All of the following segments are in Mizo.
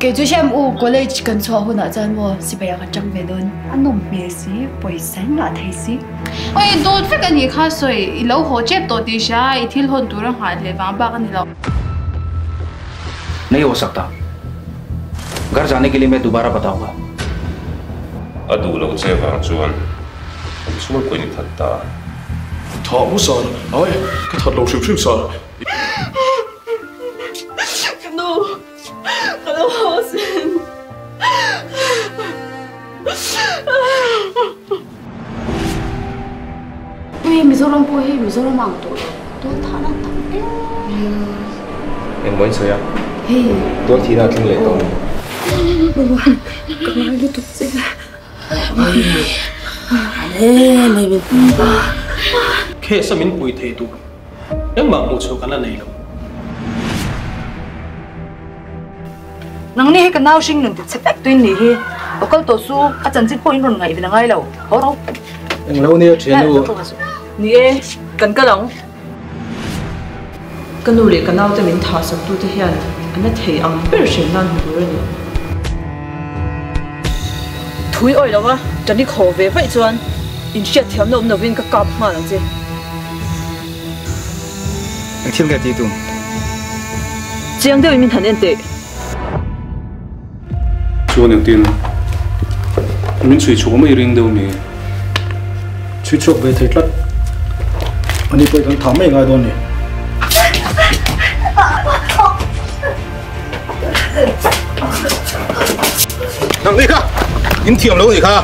Kei chu hriam u, college kan chhuah hunah chuan maw sipai ah ka tang ve dawn. A nawm hmel si, pawisa in ngah thei si. Oi, dawt vek a nih kha sawi, i lo haw tep tawh tih hria, i thil hawn tur a nghah leh vang bak a ni lo. Nahi ho sakta. Ghar jaane ke liye main dubara bataunga. A duh loh che vang chuan an chhungkaw in i that ta. Tha mu sar, ai ka that lo hrim hrim sar. Ka nu, ka lo haw sin. Hei Mizoram pawh hi Mizoram ang tawh lo, tual thahna a tam em. Engmaw in sawi a? Hei. Tual thihna a thleng leh tawh ang. Ka ngai lutuk che. Case a min pui thei tur engmah hmuh chhuah kan la nei lo. Nangni hi ka nau hring nun ti chhe vek tuin nih hi. Aw kal tawh chu a chanchin pawh in rawn ngaih vin a ngai lo. Haw ro. Englo nia thiannu. Ni e, kan kal ang. Ka nu leh ka naute min thah sak tute hian an la thei ang ber hrim nan hmu tur a ni. Thui awih lo a, Tani khaw ve vaih chuan inhriatthiamna awm lovin ka kap nghal ang che. Eng thil nge tih tum? Chiang deuhin min han en teh. Chuan engtin min chhui chhuak mai ring deuh mi? Chhui chhuak ve thei tlat. Ani pawh i kan thah mai ngai dawn ni. Nang ni kha! In thiam lo ni kha!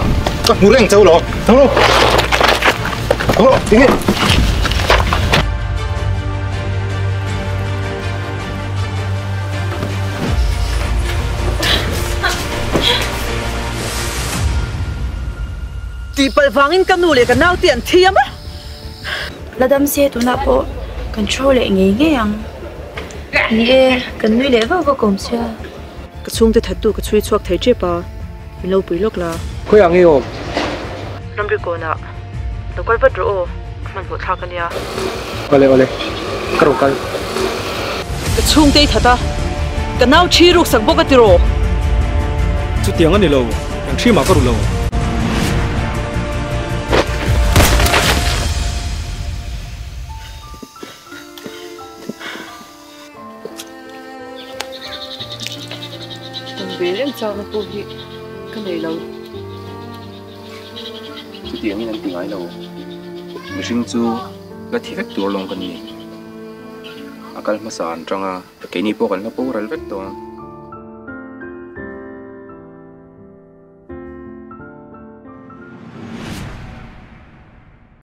Ka hmu reng chauh lo. Thang lo! Thang lo! Tinge? Tihpalh vangin ka nu leh ka nau te an thiam a. La dam se tunah pawh kan throw leh ngei ngei ang. Ni e, kan nui leh vak vak awm sia. Ka chhungte thattu ka chhui chhuak thei tep a, min lo pui lawk la. Khawiah nge awm? Ramri kawnah lo kal vat rawh aw, a hmanhmawh thlak a nia. Awle awle, ka rawn kal. Ka chhungte i that a, ka nau thi ruk sak bawk a ti rawh. Chutiang a ni lo, eng hrimah ka ru lo. Kan ve reng chakna pawh hi ka nei lo. Chutiangin an ti ngai lo. Mihring chu la thi vek tur lawng kan ni. A kal hmasa an tang a, keini pawh kan la boral vek tawh ang.